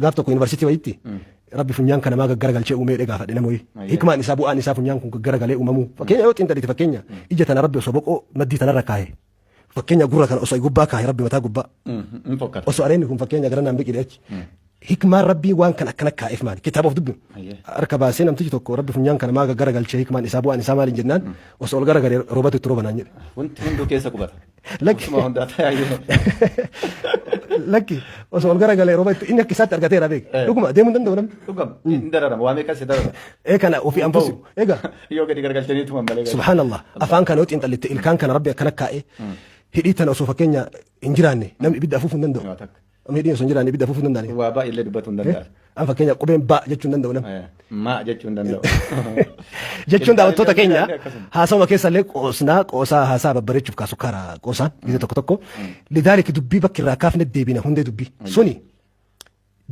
Gaaf tokko yuunivarsiitii wayitti Rabbi funyaan kana maa gaggaragalchee uumee jedhee gaafadhe nama wayii. Hikmaan isaa, bu'aan isaa funyaan kun gaggaragalee uumamuu. Fakkeenya yoo xiinxalite, fakkeenya ija tana Rabbi osoo boqoo maddii tanarra kaaye. Fakkeenya gurra kana osoo gubbaa kaaye Rabbi mataa gubbaa. Hin fokkata. Osoo areenni kun fakkeenya gara naan biqile achi. Hikmaan Rabbii waan kana akkana kaa'eef maali? Kitaaba of dubbinu. Harka baasee namtichi tokko Rabbi funyaan kana maa gaggaragalchee, hikmaan isaa, bu'aan isaa maali jennaan, osoo ol garagalee roobatu itti rooba naan jedhe. Wanti hunduu keessa qubata. Lakki. Osuma hundaa ta'ee. Lakki, osoo ol garagalee rooba itti inni akka isaatti argateera beek. Dhuguma deemuu hin danda'u namni. Dhugam hin dararama, waa meeqa si dararama. Ee, kana ofii anfusi. Egaa Yoo gadi garagalchanii tuman malee. Subhaanallah, afaan kana yoo xiinxallitte, ilkaan kana Rabbi akkana kaa'e, hidhii tana osoo fakkeenya hin jiraanne namni ibidda afuufuu hin danda'u. Waa takka. Namni hidhiin osoo hin jiraanne ibidda afuufuu hin danda'ani. Waa baay'ee dubbatu hin danda'an. An fakkeenya qubeen ba jechuu hin danda'u namni. Maa jechuu hin danda'u. Jechuun daawwattoota keenya, Akkasuma. haasawuma keessa illee qoosnaa, qoosaa haasaa babbareechuuf kaasu karaa qoosaan gizee tokko tokko. Lidaaliki dubbii bakki irraa kaafne deebina, hundee dubbii. Suni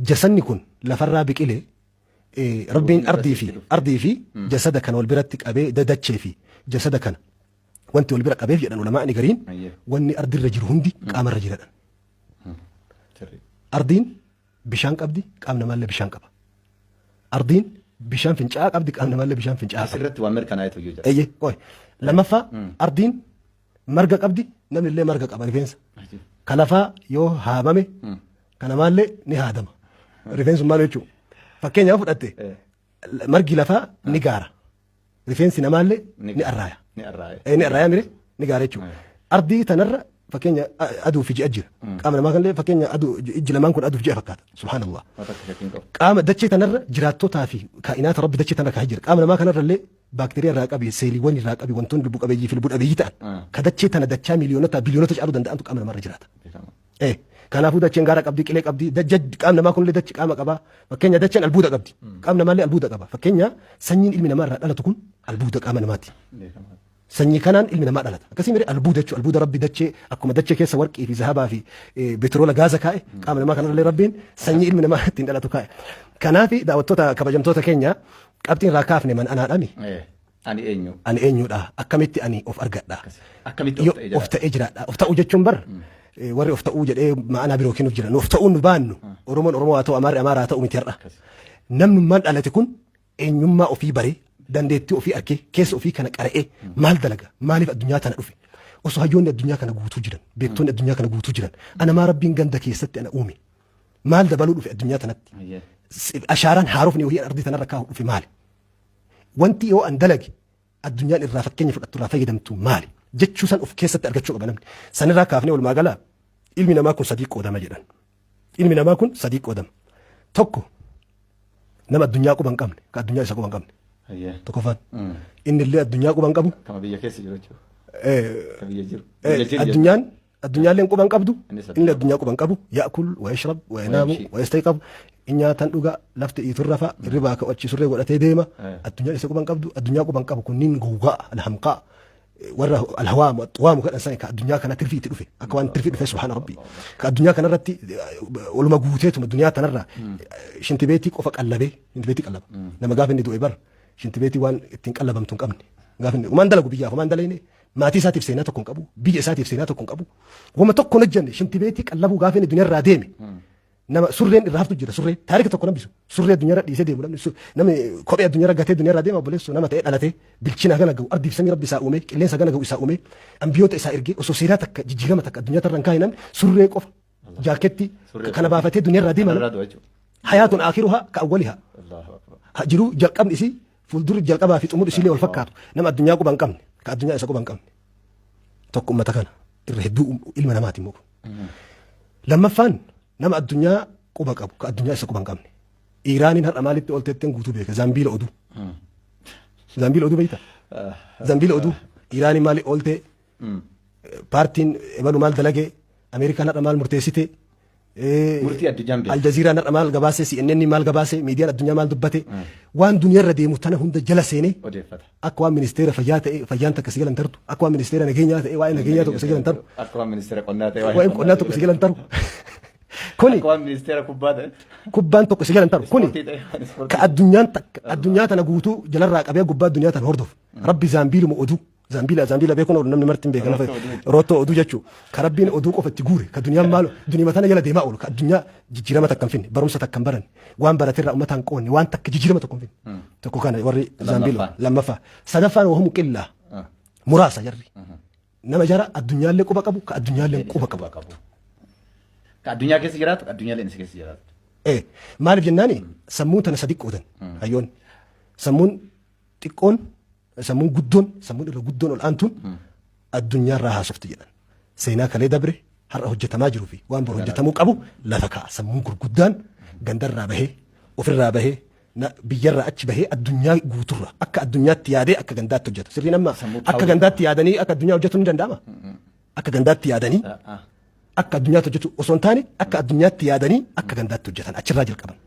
jasanni kun lafarraa biqile, Rabbiin ardii fi jasada kana wal biratti qabee, dachee fi jasada kana wanti wal bira qabeef jedhan ulamaa'ni gariin, wanni ardirra jiru hundi qaamarra jira jedhan. Ardiin bishaan qabdi, qaamni namaallee bishaan qaba. Ardiin bishaan fincaa'aa qabdi, qaamni namaallee bishaan fincaa'aa qaba. Asirratti waan mirkanaa'etu iyyuu jira. Eeyyee, qoy. Lammaffaa, ardiin marga qabdi, namni illee marga qaba, rifeensa. Ka lafaa yoo haamame, ka namaallee ni haadama. Rifeensi maal jechuudha? Fakkeenyaaf fudhatte, margi lafaa ni gaara. Rifeensi namaallee ni arraaya. Ni arraaya. Ni arraaya mire, ni gaara jechuudha. Ardii tanarra fakkeenya aduu fi ji'a jira. Qaama namaa kanallee fakkeenya aduu, ijji lamaan kun aduuf ji'a fakkaata. Subhaanallah. Waa takka shakkiin qabu. Qaama dachee tanarra jiraattotaa fi kaa'inaata Rabbi dachee tanarra kaa'ee jira. Qaama namaa kanarra illee baakteeriyaa irraa qabi, seeliiwwan irraa qabi, wantoonni lubbu qabeeyyii fi lubbu dhabeeyyii ta'an ka dachee tana dachaa miiliyoonota biliyoonota caaluu danda'antu qaama namaarra jiraata. Beekama. Kanaafuu dacheen gaara qabdi, qilee qabdi, qaamni namaa kunillee dachi qaama qaba. Fakkeenya dacheen albuuda qabdi. Qaamni namaallee albuuda qaba. Fakkeenya sanyiin ilmi namaa irraa dhalatu kun albuuda qaama namaati. Beekama. Sanyii kanaan ilmi namaa dhalata. Akkasii mire, albuuda jechuun albuuda Rabbi dachee, akkuma dachee keessa warqii fi zahabaa fi beetiroola gaaza kaa'e, qaama namaa kanarrallee Rabbiin sanyii ilmi namaa ittiin dhalatu kaa'e. Kanaaf daawwattoota kabajamtoota keenya, qabxiin irraa kaafne man anaadhami. Ani eenyu? Ani eenyudha? Akkamitti ani of argadha? Akkamitti of Yoo ta'ee of jiraata? ta'ee jiraadha. Of ta'uu jechuun bar warri of ta'uu jedhee ma'anaa biroo kennuuf jira. Nu of ta'uu nu baannu, Oromoon Oromoo haa ta'u, Amaarri Amaara haa ta'u miti har'a. Namnummaan dhalate kun eenyummaa ofii baree, dandeettii ofii arkee, keessa ofii kana qara'ee, maal dalaga, maaliif addunyaa tana dhufe, osoo hayyoonni addunyaa kana guutuu jiran, beektonni addunyaa kana guutuu jiran, ana maa Rabbiin ganda keessatti ana uume, maal dabaluu dhufe addunyaa tanatti, ashaaraan haarofni wayii ardii tanarra kaa'u dhufe maali, wanti yoo an dalage addunyaan irraa fakkeenya fudhattu, irraa fayyadamtu maali jechuu san of keessatti argachuu qaba namni. Sanirraa kaafnee walumaa gala ilmi namaa kun sadii qoodama jedhan. Ilmi namaa kun sadii qoodama. Tokko, nama addunyaa quba hin qabne, ka addunyaa isa quba hin qabne. Tokkoffaan. Inni illee addunyaa quba hin qabu. Kama biyya keessa jiru jechuudha. Ka biyya jiru. Biyya jiru. Addunyaan addunyaallee quba hin qabdu. Innis inni addunyaa quba hin qabu. Ya'kul wa yashrab wa yanaamu wa yamshi. Wa yastayqab. In nyaatan, dhuga, lafti dhiiturra fa'a hirribaa ka'u achi surree godhatee deema. Addunyaan isa quba hin qabdu, addunyaa quba hin qabu. Kunniin gowwaa alhamqaa, warra alhawaamu axwaamu kadhan sana, ka addunyaa kana tirfii itti dhufe, akka waan tirfii dhufe. Subhaana Rabbi, ka addunyaa kanarratti waluma guuteetuma duniyaa tanarra shintibeetii qofa qallabee, shintibeetii qallaba. Nama gaafa inni du'e bar shintibeetii waan ittiin qallabamtu hin qabne. Gaafa inni homaan dalagu, biyyaaf homaan dalayne, maatii isaatiif seenaa tokko hin qabu, biyya isaatiif seenaa tokko hin qabu, wama tokko hin hojjenne, shintibeetii qallabuu. Gaafa inni duniyaarraa deeme nama surreen irraa haftu jira. Surree taarika tokko nambisu, surree addunyaarra dhiisee deemu namni, namni kophee addunyaarra gatee addunyaarra deema. Obboleessu, nama ta'ee dhalatee bilchina gana ga'u, ardiif samii Rabbi isaa uume, qilleensa gana ga'u isaa uume, ambiyoota isaa ergee, osoo seenaa takka, jijjiirama takka addunyaa tarra hin kaa'e, namni surree qofa, jaaketti Surree kana baafatee duniyaarraa deema. Kanarraa du'a jechuudha. Hayaatun aakiruhaa ka awwalihaa. Allahu akbar. Jiruu jalqabni isii, fuuldurri jalqabaa fi xumurri isiillee wal fakkaatu. Nama addunyaa quba hin qabne, ka addunyaa isa quba hin qabne. Tokko ummata kana irra hedduu ilma namaati immoo kun. Lammaffaan, nama addunyaa quba qabu ka addunyaa isa quba hin qabne. Iiraaniin har'a maalitti oolteetteen guutuu beeka. Zambiila oduu. Zambiila oduu beekta? Zambiila oduu. Iiraaniin maali ooltee? Paartiin ebalu maal dalagee? Ameerikaan har'a maal murteessite? Murtii addunyaan beeku. Aljaziiraan har'a maal gabaase? CNN maal gabaase? Miidiyaan addunyaa maal dubbate? Waan duniyaarra deemu tana hunda jala seenee odeeffata. Akka waan ministeera fayyaa ta'e fayyaan takka si galan tartu, akka waan ministeera nageenyaa ta'e waa'ee nageenyaa tokko si galan taru, Akka waan ministeera qonnaa ta'e waa'ee qonnaa tokko si galan taru. Kuni Akka waan ministeera kubbaa ta'e. Kubbaan tokko si galan taru. Kuni Ispoortii ta'e waan ispoortii. Ka addunyaan takka addunyaa tana guutuu jalarraa qabee gubbaa addunyaa tana hordofu. Rabbi zaambiiluma oduu. Zaambiila zaambiila beekuun oolu namni marti hin beekan. Roottoo oduu jechuudha. Roottoo oduu jechuu. Ka Rabbiin oduu qofa itti guure. Ka duniyaan maal duniima tana jala deemaa oolu. Ka addunyaa jijjiirama takka hin finne. Barumsa takka hin baranne. Waan baraterraa uummataan qoonne. Waan takka jijjiirama tokko hin finne. Tokko kana warri zaambiila Lammaffaan. lammaffaa. Sadaffaan wahumu qillaa. Muraasa jarri. Nama jara addunyaallee quba qabu ka addunyaallee quba qabu. Ka addunyaa keessa jiraatu, ka addunyaallee isa keessa jiraatu. Eh, maaliif jennaani sammuun tana sadi qoodan hayyoonni. Sammuun xiqqoon, sammuun guddoon, sammuun irra guddoon ol aantuun addunyaarraa haasofti jedhan. Seenaa kalee dabre har'a hojjetamaa jiruu fi waan boru hojjetamuu qabu lafa kaa'a. Sammuun gurguddaan gandarraa bahee ofirraa bahee biyyarraa achi bahee addunyaa guuturra akka addunyaatti yaadee akka gandaatti hojjeta. Sirriin amma Sammuu akka power. gandaatti yaadanii akka addunyaa hojjetu ni danda'ama. Akka gandaatti yaadanii akka addunyaatti hojjetu osoo hin taane akka addunyaatti yaadanii akka gandaatti hojjetan achirraa jalqaban.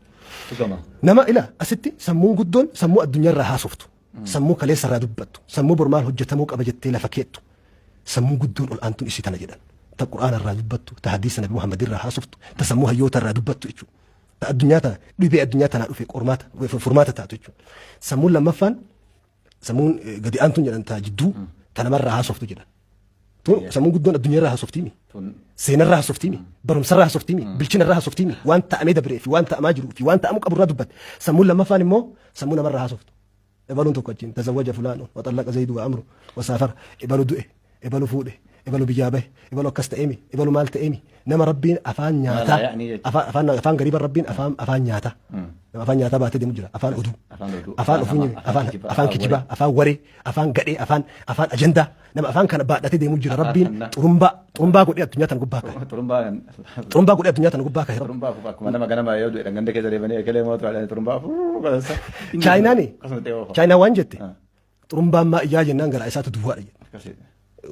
Dhugama. Nama ila asitti sammuun guddoon sammuu addunyaarraa haasoftu, sammuu kaleessarraa dubbattu, sammuu bor maal hojjetamuu qaba jettee lafa keettu, sammuun guddoon ol aantuun isii tana jedhan. Ta Qur'aanarraa dubbattu, ta hadiisa Nabi Muhammadirraa haasoftu, ta sammuu hayyootarraa dubbattu jechuudha. Ta addunyaa tana dhibee addunyaa tanaa dhufe qormaata furmaata taatu jechuudha. Sammuun lammaffaan sammuun gadi aantuun jedhan ta jidduu ta namarraa haasoftu jedhan. Tun sammuun guddoon addunyaarraa haasoftiimi. Tun Seenarraa haasoftiimi. Barumsarraa haasoftiimi. Bilchinarraa haasoftiimi. Waan ta'amee dabree fi waan ta'amaa jiruu fi waan ta'amuu qaburraa dubbatte. Sammuun lammaffaan immoo sammuu namarraa haasoftu. Ebaluun tokko achiin tazawwaja fulaanun wa xallaqa zayidu wa amru wa saafara ebalu du'e ebalu fuudhe ebalu biyyaa bahe ebalu akkas ta'eemi ebalu maal ta'eemi nama Rabbiin afaan nyaataa Maalaa yaa'anii jechuudha. afaan afaan afaan gariiban Rabbiin afaan afaan nyaataa nama afaan nyaataa baatee deemu jira afaan oduu Afaan oduu, afaan afaan ofii hamaa, afaan afaan kijibaa, afaan afaan kijibaa afaan waree afaan gadhee afaan afaan ajandaa nama afaan kana baadhatee deemu jira Afaan Rabbiin hannaa. xurumbaa xurumbaa godhee addunyaa tana gubbaa kaa'e Xurumbaa kan xurumbaa godhee addunyaa tana gubbaa kaa'e Rabbi. Xurumbaa afuufa akkuma nama ganama yoo du'e ganda keessa deemanii ekelee mootu haadha xurumbaa afuuf godhansa. Chaayinaani Akkasuma ta'e oofa. Chaayinaa waan jette Ah. xurumbaan maa iyyaa jennaan garaa isaatu duwwaadha jedhe. Akkasii.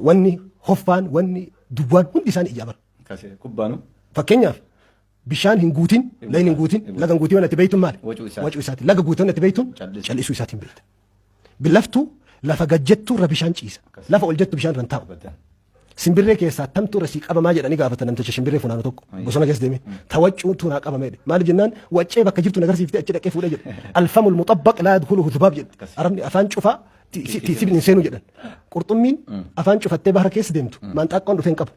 Wanni hoffaan wanni duwwaan hundi isaanii iyyaa bara. Akkasii. Kubbaanu. Fakkeenyaaf bishaan hin guutin, layni hin guutin, laga hin guutin waan ati beeytuun maali? Wacuu isaati. Wacuu isaati. Laga guutin waan ati beeytuun Callisuu. callisuu isaatiin beeyta. Laftu lafa gad jettu irra bishaan ciisa. Lafa ol jettu bishaan irra hin taa'u. Abadan. Simbirree keessaa tamtu irra sii qabamaa jedhanii gaafatan namticha shimbirree funaanu tokko bosona keessa deemee ta waccuutu naa qabame jedhe. Maaliif jennaan waccee bakka jirtu na agarsiiftee achi dhaqee fuudhee jedhe. Alfamul muxabbaq laa yadkhuluhu dhubaab jedhe. Arabni afaan cufaa sibni hin seenu jedhan. Qurxummiin afaan cufattee bahara keessa deemtu maanxaaqqoon dhufee hin qabu.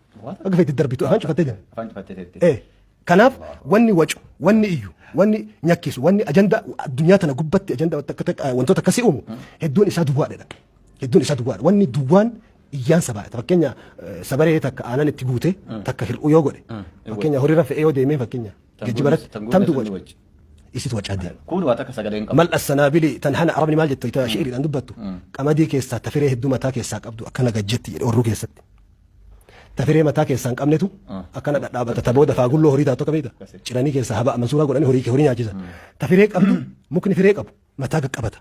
Akka feetti darbitu afaan cufattee deemtu. Afaan cufattee teetti. Kanaaf wanni wacu, wanni iyyu, wanni nyakkisu, wanni ajanda addunyaa tana gubbatti ajanda wantoota akkasii uumu hedduun isaa duwwaadha. jedha. Hedduun isaa duwwaadha. Wanni duwwaan iyyaan sabaadha. Fakkeenya sabaree takka aanan itti guute takka hir'uu yoo godhe fakkeenya horiirra fe'ee yoo deemee fakkeenya geejjiba irratti tamtu wacu. Isitu wacaa deema. Kun waa takka sagalee hin qabu. Mal assanaabili tan hana arabni maal jettu ita shi'iriidhaan dubbattu qamadii keessaa ta firee hedduu mataa keessaa qabdu akkana gajjetti jedhe orruu keessatti. Ta firee mataa keessaa hin qabnetu akkana dhadhaabata ta booda faagulloo horii taatu akka beekta ciranii keessaa haba mansuuraa godhanii horii horii nyaachisan. Ta firee qabdu mukni firee qabu mataa qaqqabata.